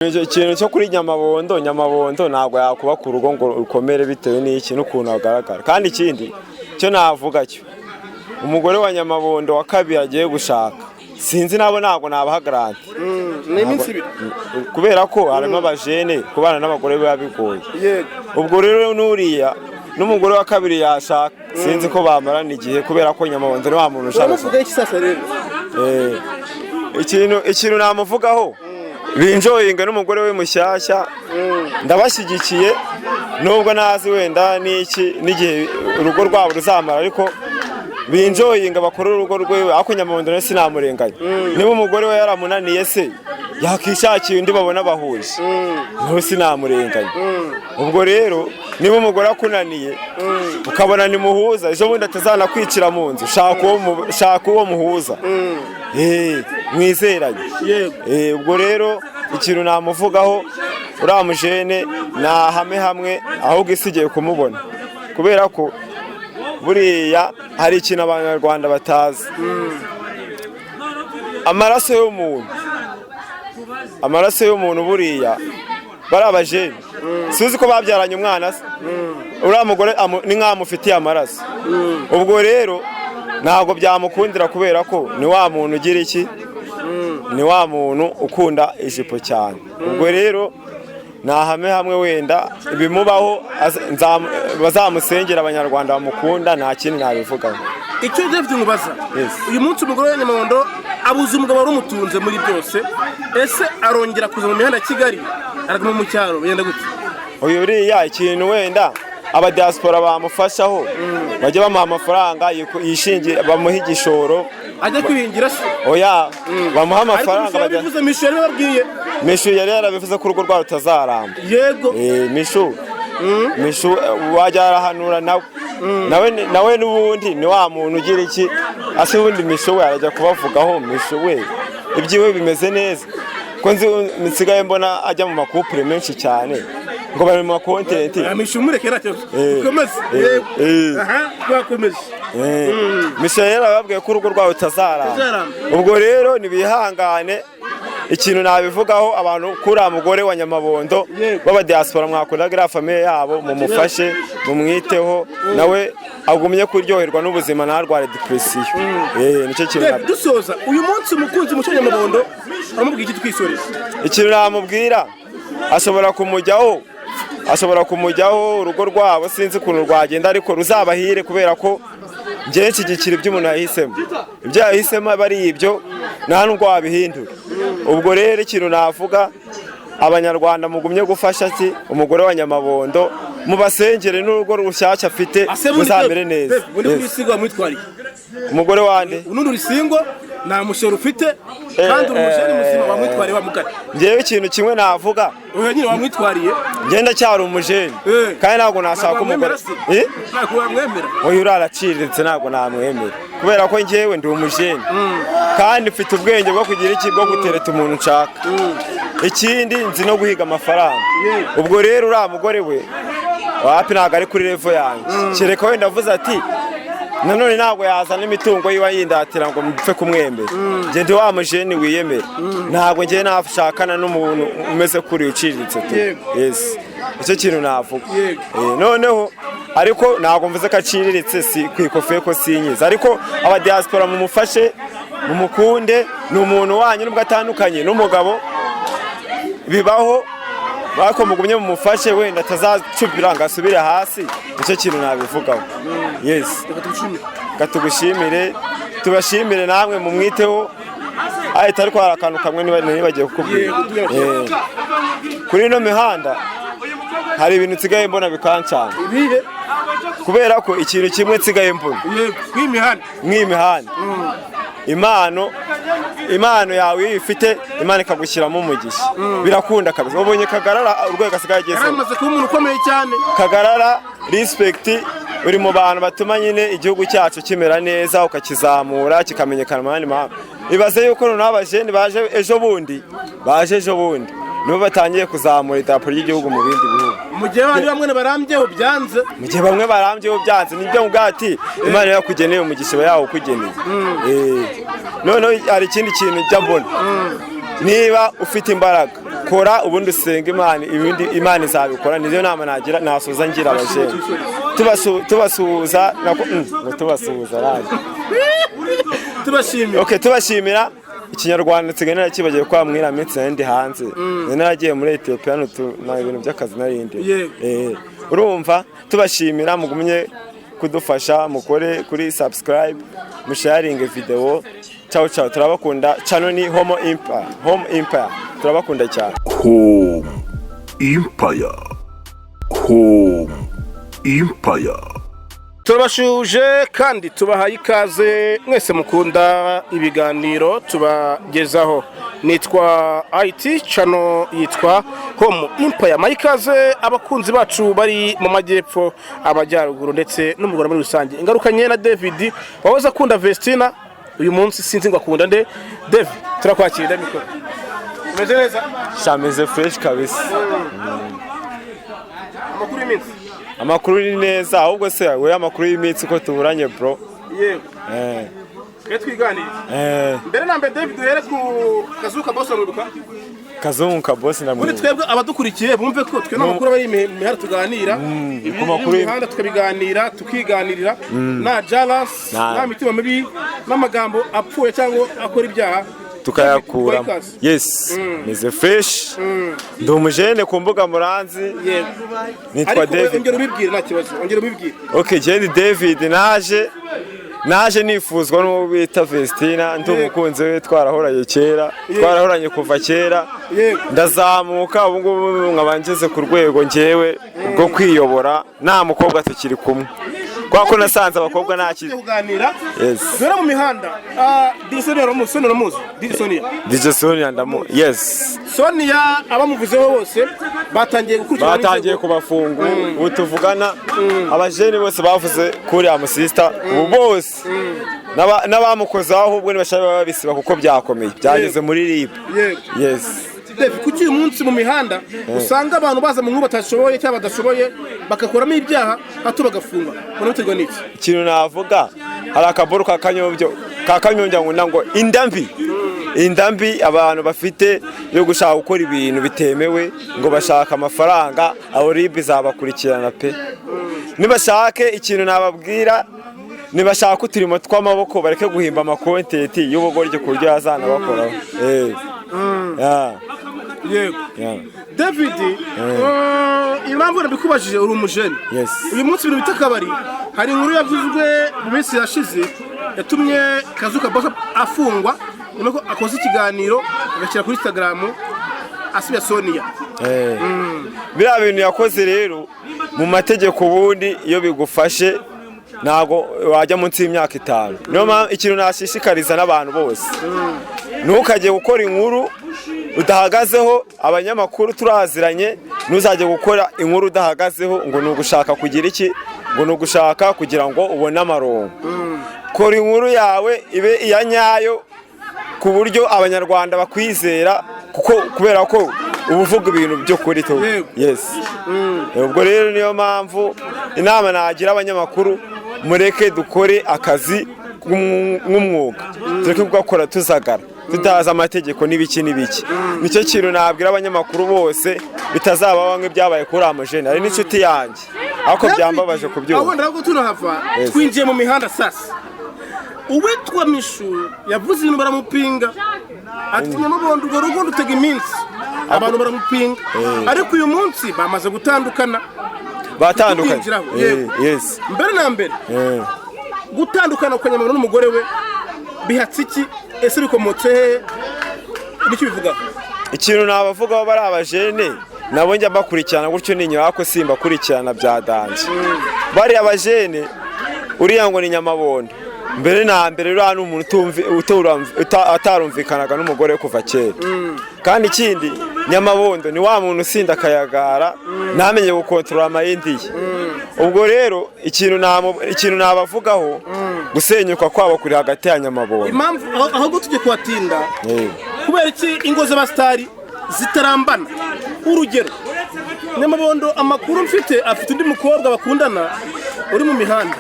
Icyo kintu cyo kuri Nyamabondo, Nyamabondo ntabwo yakubaka urugo ngo rukomere bitewe n'iki n'ukuntu agaragara. Kandi ikindi cyo navuga cyo, umugore wa Nyamabondo wa kabiri agiye gushaka, sinzi nabo, ntabwo nabaha garantie. Ni iminsi 2. Kubera ko harimo abajene, kubana n'abagore biba bigoye. Ubwo rero n'uriya n'umugore wa kabiri yashaka, sinzi ko bamarana igihe, kubera ko Nyamabondo ni wa muntu ushaka. Uramuvuga iki sasa rero? Ikintu namuvugaho, binjoyinga n'umugore we mushyashya, ndabashyigikiye, nubwo nazi wenda n'iki n'igihe urugo rwabo ruzamara, ariko binjoyinga bakore urugo rwewe. Ariko Nyamabondo nawe sinamurenganya, niba umugore we yaramunaniye se yakishakiye undi babona bahuje, nawe sinamurenganya. Ubwo rero niba umugore akunaniye ukabona nimuhuza, ejo bundi atazanakwicira mu nzu, shaka uwo muhuza, mwizeranye. Ubwo rero ikintu namuvugaho, uriya mujene nahame hamwe, ahubwo isi igiye kumubona, kubera ko buriya hari ikintu Abanyarwanda batazi: amaraso y'umuntu, amaraso y'umuntu. Buriya bari abajene, suzi ko babyaranye umwana se, uriya mugore ni nk'aho amufitiye amaraso. Ubwo rero ntabwo byamukundira, kubera ko ni wa muntu ugira iki, ni wa muntu ukunda ijipo cyane. Ubwo rero nahame hamwe, wenda ibimubaho bazamusengera, Abanyarwanda bamukunda. Nta kindi nabivugaho. Icyo David nkubaza, Yes. uyu munsi umugore wa Nyamabondo abuze umugabo wari umutunze muri byose. Ese arongera kuza mu mihanda ya Kigali, araguma mu cyaro, bigenda gute? Uyu uriya, ikintu wenda abadiaspora bamufashaho, bajya bamuha amafaranga yishingiye, bamuha igishoro. Ajya kwihingira se? Oya, bamuha Ariko amafaranga. Mishu Bajya yarabivuze, Mishu yarababwiye. Mishu yari yarabivuze ko urugo rwabo rutazaramba. Mishu, Mishu, wajya arahanura nawe, nawe n'ubundi ni wa muntu ugira iki ase. Ubundi Mishu we arajya kubavugaho. Mishu we ibyiwe bimeze neza, ko nzi nsigaye mbona ajya mu macouple menshi cyane, ngo bari mu macontent. Mishu umureke, nta kibazo. Ukomeze. Yego. Aha twakomeje. Mishu rero arababwiye ko urugo rwabo rutazaramba. Rutazaramba. Ubwo rero nibihangane. Ikintu nabivugaho, abantu kuri uriya mugore wa Nyamabondo b'abadiaspora mwakundaga iriya famille yabo, mumufashe, mumwiteho, nawe agumye kuryoherwa n'ubuzima, ntarware depression. Nicyo kintu. David, dusoza, uyu munsi umukunzi muco Nyamabondo aramubwira iki twisoreza? Ikintu namubwira, ashobora kumujyaho, urugo rwabo sinzi ukuntu rwagenda, ariko ruzabahire, kubera ko njyewe nshyigikira ibyo umuntu yahisemo. Ibyo yahisemo aba ari ibyo, nta nubwo wabihindura. Ubwo rero ikintu navuga, Abanyarwanda mugumye gufasha ati umugore wa Nyamabondo, mubasengere n'urugo rushyashya afite Ase bundi muzamere Dave, neza. Dave, ubundi Yes. kuri single wamwitwariye? Umugore wande? Unundi uri single, nta mushero ufite, kandi uri umujene muzima, wamwitwariye wamugari? Njyewe ikintu kimwe navuga, Oya nyine, wamwitwariye. Njye ndacyari umujene kandi ntabwo nashaka umugore. Ntabwo wamwemera se? Eh? Ntabwo wamwemera? Uyu uraraciriritse, ntabwo namwemera, kubera ko njyewe ndi umujene kandi mfite ubwenge bwo kugira iki, bwo gutereta umuntu nshaka. Ikindi, nzi no guhiga amafaranga. Ubwo rero uriya mugore we wapi, ntabwo ari kuri level yanjye, kereka wenda avuze ati nanone ntabwo yazana imitungo yiwe yindatira ngo mpfe kumwemera. Njye ndi wa mujeni wiyemera, ntabwo njye nashakana n'umuntu umeze kuri uciriritse tu. Yes, nicyo kintu navuga. Noneho ariko ntabwo mvuze ko aciriritse, si ku ikofe ko sinyiza, ariko abadiaspora mumufashe, mumukunde, ni umuntu wanyu nubwo atandukanye n'umugabo, bibaho, ariko mugumye mumufashe, wenda atazacupira ngo asubire hasi. Nicyo kintu nabivugaho, yes. Reka tugushimire. Reka tugushimire, tubashimire namwe, mumwiteho ahita. Ariko hari akantu kamwe nibagiye kukubwira. Yego. Kuri ino mihanda hari ibintu nsigaye mbona bikancanga. Ibihe? Kubera ko ikintu kimwe nsigaye mbona, Yego, kuri iyi mihanda. Mw'iyi mihanda, impano yawe iyo uyifite, Imana ikagushyiramo umugisha, birakunda kabisa. Ubonye Kagarara urwego asigaye agezeho? Yaramaze kuba umuntu ukomeye cyane. Kagarara, respect, uri mu bantu batuma nyine igihugu cyacu kimera neza, ukakizamura kikamenyekana mu yandi mahanga. Ibaze yuko noneho abajene baje ejo bundi, baje ejo bundi, nibo batangiye kuzamura idarapo ry'igihugu mu bindi bihugu. Mu gihe abandi bamwe barambyeho byanze. Mu gihe bamwe barambyeho byanze. Nibyo ati Imana yakugeneye umugisha iba yawukugeneye. Noneho hari ikindi kintu njya mbona: niba ufite imbaraga, Kora ubundi usenga Imana, ibindi Imana izabikora. Niyo nama nagira, nasoza ngira abajene. Tubasuhuza ngo tubasuhuza radi. Tubashimira. Okay, tubashimira. Ikinyarwanda nsigaye narakibagiwe kwa mwira minsi nari ndi hanze. Nari naragiye muri Ethiopia na ibintu by'akazi nari ndi. Urumva, tubashimira, mugumye kudufasha, mukore kuri subscribe, musharinge video. Ciao ciao, turabakunda. Channel ni Homo Empire, Home Empire, turabakunda cyane. Home Empire. Home Empire. Turabashuje kandi tubahaye ikaze mwese mukunda ibiganiro tubagezaho. Nitwa IT, channel yitwa Home Empire. Maye ikaze abakunzi bacu bari mu majyepfo, amajyaruguru ndetse no mu Rwanda muri rusange. Ingarukanye na David wahoze akunda Vestina, uyu munsi sinzi ngo akunda nde. David, turakwakira mikoro. Umeze neza? Shameze fresh kabisa. Amakuru y'iminsi? Amakuru ni neza. Ahubwo se we, amakuru y'iminsi ko tuburanye, bro? Yego. Twe twiganire. Mbere na mbere, David, duhere ku Kazuka Boss, uribuka? Kazungu ka boss Ubundi ndamwibuka. Twebwe abadukurikiye bumve ko twe n'amakuru aba ari imihanda tuganira ibi Ku makuru imihanda tukabiganira, tukiganirira, nta jealous, nta mitima mibi n'amagambo apfuye cyangwa akora ibyaha. Tukayakuramo. Ikaze. Yes, meze fresh, ndi umujene ku mbuga muranzi. Nitwa Ariko David. ongera ubibwire, nta kibazo, ongera ubibwire. Okay, jye ni David, naje nifuzwa n'uwo bita Vestina, ndi umukunzi we, twarahoranye kera, twarahoranye kuva kera. Ndazamuka, ubu ngubu nkaba ngeze ku rwego njyewe rwo kwiyobora, nta mukobwa tukiri kumwe, kubera ko nasanze abakobwa nta Tugiye kuganira. Yes. Dore mu mihanda, DJ Sonia uramuzi? Sonia uramuzi? DJ Sonia. DJ Sonia ndamu, yes. Sonia abamuvuzeho bose batangiye gukurikirana Batangiye n'inzego. kubafunga. Ubu tuvugana abajeni bose bavuze kuri amusista ubu bose n'abamukozeho ahubwo ntibashaka babisiba kuko byakomeye, byageze muri RIB. Yes. Dave, kuki uyu munsi mu mihanda usanga abantu baza mu nkuru batashoboye cyangwa badashoboye, bagakoramo ibyaha, hato bagafungwa? Ubona biterwa n'iki? Ikintu navuga, hari akaboro ka kanyobyo ka kanyombya ngo ngo inda mbi, inda mbi abantu bafite yo gushaka gukora ibintu bitemewe ngo bashaka amafaranga. Abo RIB izabakurikirana pe. Nibashake, ikintu nababwira, nibashaka uturimo tw'amaboko, bareke guhimba ama content y'ubugoryi ku buryo yazanabakoraho. Yeah. Yego. Yeah. David, impamvu nabikubajije, uri umujene. Yes. Uyu munsi ibintu bita akabari, hari inkuru yavuzwe mu minsi yashize yatumye Kazuka Boss afungwa nyuma ko akoze ikiganiro agashyira kuri Instagram asibya Sonia. Biriya bintu yakoze rero, mu mategeko ubundi iyo bigufashe ntabwo wajya munsi y'imyaka 5. Niyo mpamvu ikintu nashishikariza n'abantu bose, ntukajye gukora inkuru udahagazeho. Abanyamakuru turaziranye, ntuzajye gukora inkuru udahagazeho ngo ni ugushaka kugira iki, ngo ni ugushaka kugira ngo ubone amarongo. Kora inkuru yawe ibe iya nyayo ku buryo Abanyarwanda bakwizera, kuko kubera ko uba uvuga ibintu by'ukuri tu. Yes. Ubwo rero niyo mpamvu inama nagira abanyamakuru, mureke dukore akazi nk'umwuga, tureke kugakora tuzagara tutazi amategeko n'ibiki n'ibiki. Nicyo kintu nabwira abanyamakuru bose, bitazabaho nk'ibyabaye kuri amajene. Hari n'inshuti yanjye, ariko byambabaje kubyumva. Aho ntabwo tunahava. Yes. Twinjiye mu mihanda sasa, uwitwa Mishu yavuze ibintu baramupinga, ati Nyamubondo urwo rugo rutega iminsi, abantu baramupinga, ariko uyu munsi bamaze gutandukana. Batandukanye. Kwinjiraho, yego. Mbere na mbere, gutandukana kwa Nyamabondo n'umugore we bihatse iki? Ese bikomotse hehe? Nicyo bivuga. Ikintu nabavugaho, bari abajene nabo njya mbakurikirana gutyo ninyuma, ariko simbakurikirana bya danger. Bariya abajene, uriya ngo ni Nyamabondo, mbere na mbere uriya ni umuntu atarumvikanaga n'umugore we kuva kera. Kandi ikindi, Nyamabondo ni wa muntu usinda akayagara, ntamenye gukontorora amayindi ye. Ubwo rero ikintu nabavugaho, gusenyuka kwabo kuri hagati ya Nyamabondo. Impamvu ahubwo tujye kuhatinda, kubera iki ingo z'abasitari zitarambana? Urugero, Nyamabondo, amakuru mfite, afite undi mukobwa bakundana uri mu mihanda.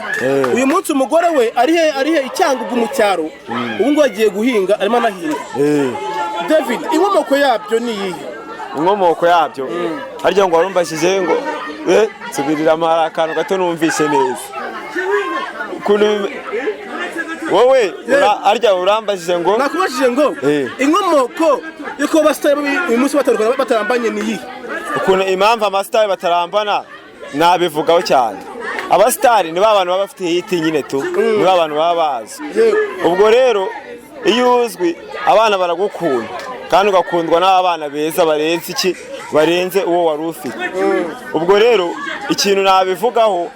Uyu munsi umugore we ari he? Ari he? I Cyangugu mu cyaro. Ubu ngubu agiye guhinga, arimo anahinga. David, inkomoko yabyo ni iyihe? Inkomoko yabyo, harya ngo warumbashije ngo nsubiriramo, hari akantu gato numvishe neza ukuntu wowe harya urambajije ngo Nakubajije ngo inkomoko yo kuba abasitari uyu munsi batandukana, batarambanye, ni iyihe? Ukuntu impamvu abasitari batarambana, nabivugaho cyane. Abasitari ni ba bantu baba bafite hit nyine tu, ni ba bantu baba bazi. Ubwo rero iyo uzwi, abana baragukunda, kandi ugakundwa n'abana beza barenze iki, barenze uwo wari ufite. Ubwo rero ikintu nabivugaho,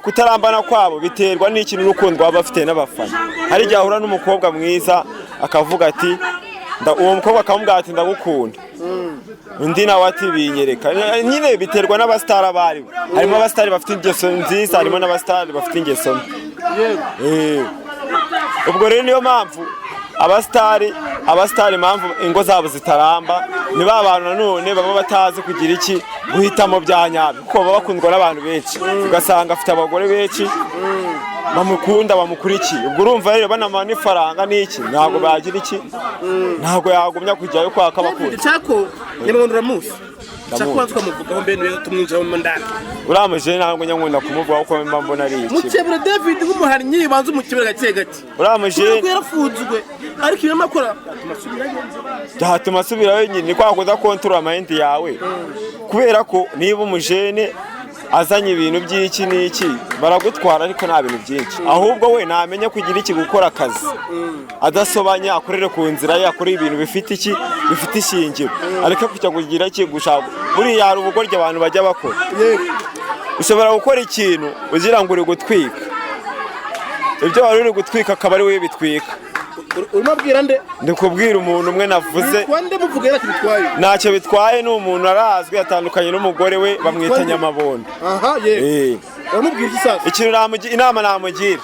kutarambana kwabo biterwa n'ikintu n'urukundo baba bafite n'abafana. Hari igihe ahura n'umukobwa mwiza akavuga ati uwo mukobwa akamubwira ati: "Ndagukunda." Undi nawe ati: "Binyereka." Nyine biterwa n'abasitari abo aribo. Harimo abasitari bafite ingeso nziza, harimo n'abasitari bafite ingeso mbi. Ubwo rero niyo mpamvu abasitari, impamvu ingo zabo zitaramba, ni ba bantu nanone baba batazi kugira iki, guhitamo bya nyabyo, kuko baba bakundwa n'abantu benshi, ugasanga afite abagore benshi bamukunda, bamukurikiye. Ubwo urumva rero banamuha n'ifaranga n'iki, ntabwo bagira iki, ntabwo yagumya kujyayo kwaka abakunda. Chako Nyamabondo uramuzi? Chako wanze ukamuvugaho mbere niwe tumwinjira mu ndani. Uriya mujene ntabwo njya nkunda kumuvuga kuko mba mbona ari iki. Mukebura David nk'umuhannyi, banza umukebura gake gake. Uriya mujene Kubera ko yarafunzwe, ariko ibyo akora byatuma asubirayo. Byatuma asubirayo nyine, ni kwa kudakontorora mind yawe, kubera ko niba umujene azanye ibintu by'iki n'iki baragutwara, ariko nta bintu byinshi. Ahubwo we namenye kugira iki, gukora akazi adasobanya, akorere ku nzira ye, akore ibintu bifite iki, bifite ishingiro, areke kujya kugira iki, gushaka. Buriya hari ubugoryi abantu bajya bakora. Ushobora gukora ikintu ugira ngo uri gutwika, ibyo wari uri gutwika akaba ari wowe bitwika. Urimo abwira nde? Ndi kubwira umuntu umwe navuze. Witwa nde? Muvuga yari bitwaye. Ntacyo bitwaye, ni umuntu arazwi, atandukanye n'umugore we, bamwita Nyamabondo. Aha, yego. Uramubwira iki sasa? Ikintu inama namugira,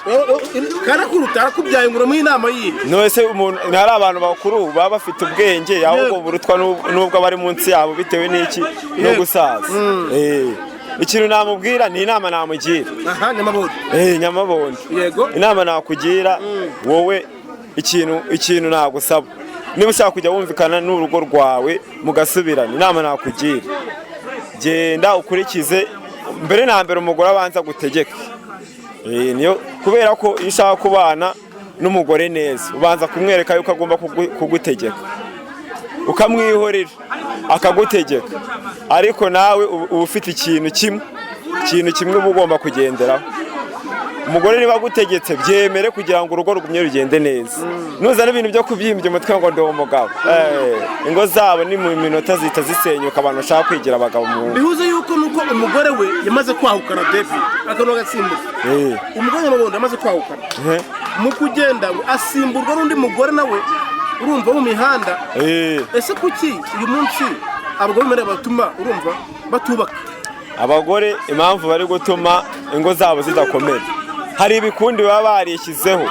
Karakuruta, arakubyaye, ngo uramuha inama yihe? None umuntu hari abantu bakuru baba bafite ubwenge, ahubwo burutwa n'ubwo abari munsi yabo bitewe n'iki, no gusaza. Ikintu namubwira ni inama namugira. Aha, Nyamabondo. Nyamabondo. Yego. Inama nakugira wowe, ikintu nagusaba, niba ushaka kujya wumvikana n'urugo rwawe mugasubirana, inama nakugira, genda ukurikize mbere na mbere umugore abanza gutegeke. Niyo, kubera ko iyo ushaka kubana n'umugore neza, ubanza kumwereka yuko agomba kugutegeka, ukamwihorera akagutegeka, ariko nawe uba ufite ikintu kimwe uba ugomba kugenderaho. Umugore niba agutegetse, byemere kugira ngo urugo rugumye rugende neza. Nuzana ibintu byo kubyimbya umutwe ngo ndi umugabo, ingo zabo ni mu minota zihita zisenyuka, abantu bashaka kwigira abagabo mu ngo. Bihuze yuko nuko umugore we yamaze kwahukana, David akantu agasimbuka. Umugore Nyamabondo yamaze kwahukana. Mu kugenda ngo asimburwa n'undi mugore nawe, urumva, mu mihanda. Ese kuki uyu munsi abagore bemera batuma, urumva, batubaka? Abagore impamvu bari gutuma ingo zabo zidakomera, hari ibikundi baba barishyizeho,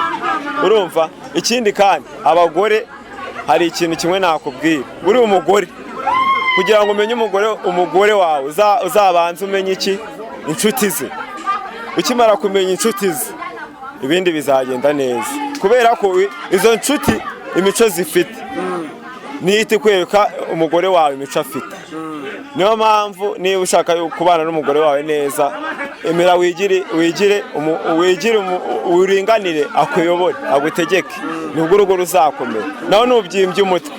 urumva. Ikindi kandi abagore, hari ikintu kimwe nakubwira: uri umugore, kugira ngo umenye umugore wawe, uzabanze umenye iki, inshuti ze. Ukimara kumenya inshuti ze, ibindi bizagenda neza, kubera ko izo nshuti imico zifite niyo ihita ikwereka umugore wawe imico afite. Niyo mpamvu niba ushaka kubana n'umugore wawe neza, emera wigire uringanire, akuyobore, agutegeke, nibwo urugo ruzakomera. Nawe nubyimbye umutwe,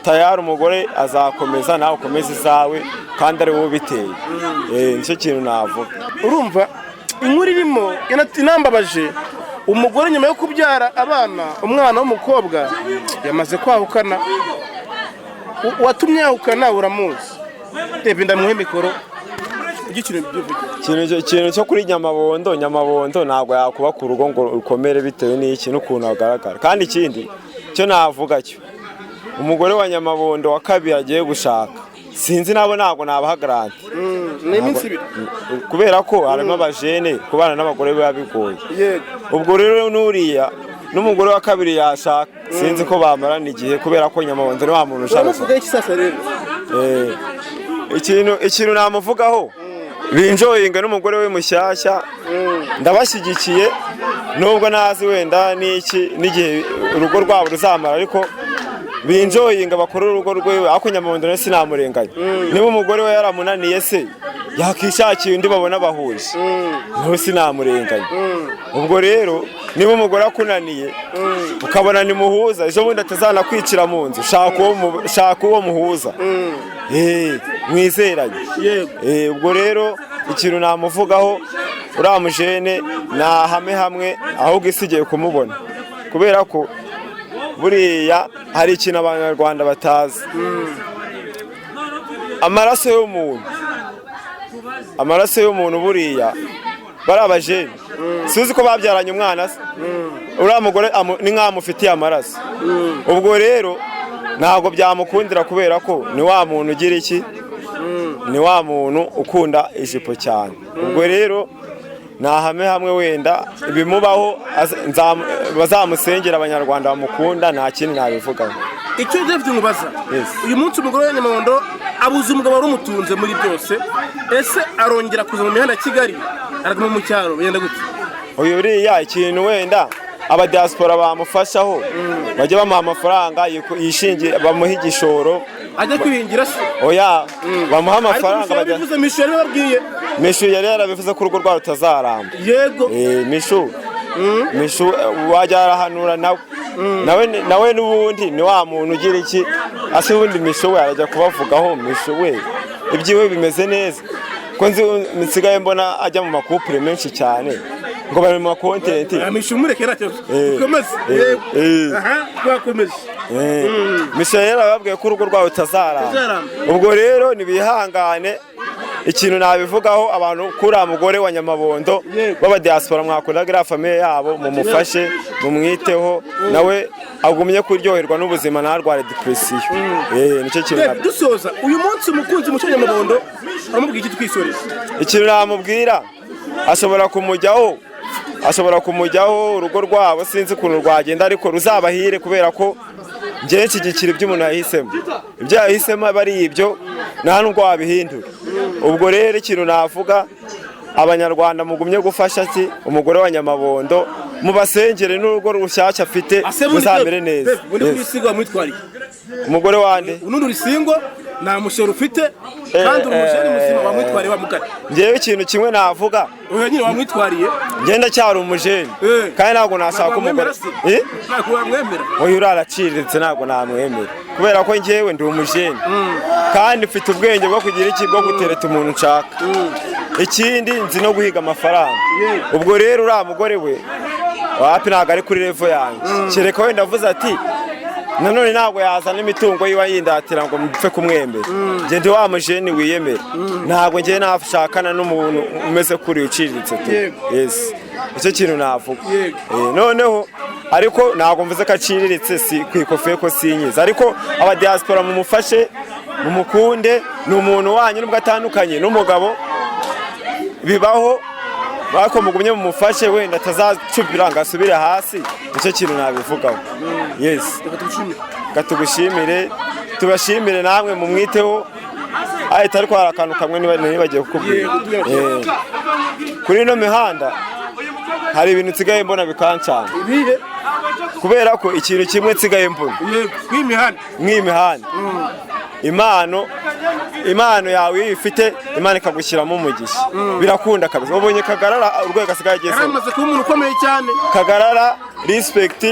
tayari umugore azakomeza, nawe ukomeze izawe, kandi ari wowe ubiteye. Nicyo kintu navuga. Urumva inkuru irimo inambabaje. Umugore nyuma yo kubyara abana, umwana w'umukobwa, yamaze kwahukana. Uwatumye yahukana uramuzi. Reba, ndamuhe mikoro ujye ikintu byivugira. Ikintu cyo kuri Nyamabondo, Nyamabondo ntabwo yakubaka urugo ngo rukomere bitewe n'iki, n'ukuntu agaragara. Kandi ikindi cyo navuga cyo, umugore wa Nyamabondo wa kabiri agiye gushaka, sinzi nabo, ntabwo nabaha garantie. Ni iminsi 2. Kubera ko harimo abajene, kubana n'abagore biba bigoye. Ubwo rero n'uriya n'umugore wa kabiri yashaka, sinzi ko bamarana igihe, kubera ko Nyamabondo ni wa muntu ushaka. Uramuvuga iki sasa rero? Ikintu namuvugaho, binjoyinga n'umugore we mushyashya, ndabashyigikiye, nubwo nazi wenda n'iki n'igihe urugo rwabo ruzamara, ariko Binjoyinga, bakore urugo rwewe, ariko Nyamabondo nawe sinamurenganya. Niba umugore we yaramunaniye se, yakishakiye undi babona bahuje, nawe sinamurenganya. Ubwo rero niba umugore akunaniye, ukabona nimuhuza, ejo bundi atazanakwicira mu nzu, shaka uwo muhuza. Mwizeranye. Ubwo rero ikintu namuvugaho, uriya mujene nahame hamwe, ahubwo isi igiye kumubona, kubera ko buriya hari ikintu Abanyarwanda batazi: amaraso y'umuntu, amaraso y'umuntu. Buriya bari abajene, suzi ko babyaranye umwana se, uriya mugore ni nk'aho amufitiye amaraso. Ubwo rero ntabwo byamukundira, kubera ko ni wa muntu ugira iki, ni wa muntu ukunda ijipo cyane. Ubwo rero nahame hamwe, wenda ibimubaho bazamusengera, Abanyarwanda bamukunda. Nta kindi nabivugaho. Icyo David nkubaza, Yes. uyu munsi umugore wa Nyamabondo abuze umugabo wari umutunze muri byose. Ese arongera kuza mu mihanda ya Kigali, araguma mu cyaro, bigenda gute? Uyu uriya, ikintu wenda abadiaspora bamufashaho, bajya bamuha amafaranga yishingiye, bamuha igishoro. Ajya kwihingira se? Oya, bamuha Ariko amafaranga Mishu bajya yarabivuze, Mishu yarabibabwiye. Mishu yari yarabivuze ko urugo rwabo rutazaramba. Mishu wajya arahanura nawe n'ubundi ni wa muntu ugira iki ase. Ubundi Mishu we arajya kubavugaho. Mishu we ibyiwe bimeze neza, ko nzi nsigaye mbona ajya mu macouple menshi cyane, ngo bari mu macontent. Mishu umureke, ntacyo. Ukomeze. Yego. Aha twakomeje. Mishu rero ababwiye ko urugo rwabo rutazaramba. Rutazaramba. Ubwo rero nibihangane. Ikintu nabivugaho, abantu kuri uriya mugore wa Nyamabondo b'abadiaspora, mwakundaga iriya famille yabo, mumufashe, mumwiteho, nawe agumye kuryoherwa n'ubuzima, ntarware depression. Nicyo kintu. David, dusoza, uyu munsi umukunzi muco Nyamabondo aramubwira iki, twisoreza? Ikintu namubwira, ashobora kumujyaho, urugo rwabo sinzi ukuntu rwagenda, ariko ruzabahire, kubera ko njyewe nshyigikira ibyo umuntu yahisemo. Ibyo yahisemo aba ari ibyo, nta nubwo wabihindura. Ubwo rero ikintu navuga, Abanyarwanda mugumye gufasha ati umugore wa Nyamabondo, mubasengere n'urugo rushyashya afite Ase bundi muzamere David, neza. David, ubundi Yes. kuri single wamwitwariye? Umugore wande? Unundi uri single, nta mushero ufite, kandi uri umujene muzima, wamwitwariye wamugari? Njyewe ikintu kimwe navuga, Oya nyine, wamwitwariye. Njye ndacyari umujene kandi ntabwo nashaka umugore. Ntabwo wamwemera se? Eh? Ntabwo wamwemera? Oya, uraraciriritse, ntabwo namwemera, kubera ko njyewe ndi umujene kandi mfite ubwenge bwo kugira iki, bwo gutereta umuntu nshaka. Ikindi nzi no guhiga amafaranga. Ubwo rero uriya mugore we wapi, ntabwo ari kuri level yanjye, kereka wenda avuze ati nanone ntabwo yazana imitungo yiwe yindatira ngo mpfe kumwemera. Njye ndi wa mujene wiyemera, ntabwo njye nashakana n'umuntu umeze kuri uciriritse tu. Yes, icyo kintu navuga. Noneho ariko ntabwo mvuze ko aciriritse, si ku ikofe ko sinyiza, ariko abadiaspora mumufashe, mumukunde, ni umuntu wanyu nubwo atandukanye n'umugabo, bibaho, ariko mugumye mumufashe, wenda atazacupira ngo asubire hasi. Nicyo kintu nabivugaho, yes. Reka tugushimire. Reka tugushimire, tubashimire namwe, mumwiteho. Ahita, ariko hari akantu kamwe nibagiwe kukubwira. Yego. Kuri ino mihanda hari ibintu nsigaye mbona bikancanga. Ibihe? Kubera ko ikintu kimwe nsigaye mbona, Yego, kuri imihanda. Mw'iyi mihanda, impano yawe iyo uyifite, Imana ikagushyiramo umugisha, birakunda kabisa. Ubonye Kagarara urwego asigaye agezeho? Yaramaze kuba umuntu ukomeye cyane. Kagarara, respect,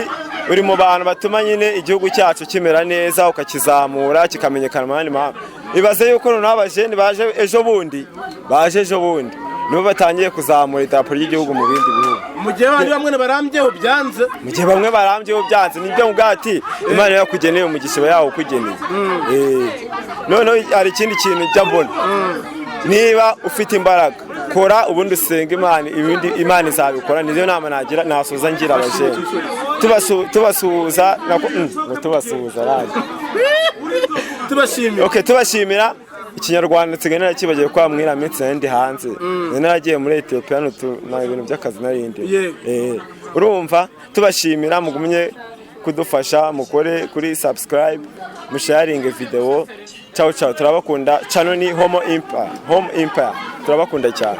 uri mu bantu batuma nyine igihugu cyacu kimera neza, ukakizamura kikamenyekana mu yandi mahanga. Ibaze yuko noneho abajene baje ejo bundi, baje ejo bundi, nibo batangiye kuzamura idarapo ry'igihugu mu bindi bihugu. Mu gihe abandi bamwe barambyeho byanze. Mu gihe bamwe barambyeho byanze. Nibyo ati Imana yakugeneye umugisha iba yawukugeneye. Noneho hari ikindi kintu njya mbona: niba ufite imbaraga, kora, ubundi usenga Imana, ibindi Imana izabikora. Niyo nama nagira, nasoza ngira abajene tubasuhuza ngo tubasuhuza radi. Tubashimiye. Okay, tubashimira. Ikinyarwanda nsigaye narakibagiwe, kwa mwira minsi nari ndi hanze, nari naragiye muri Ethiopia na ibintu by'akazi nari ndi. Yego. Urumva, tubashimira, mugumye kudufasha, mukore kuri subscribe, musharinge video. Ciao ciao, turabakunda. Channel ni Home Empire, Home Empire, turabakunda cyane.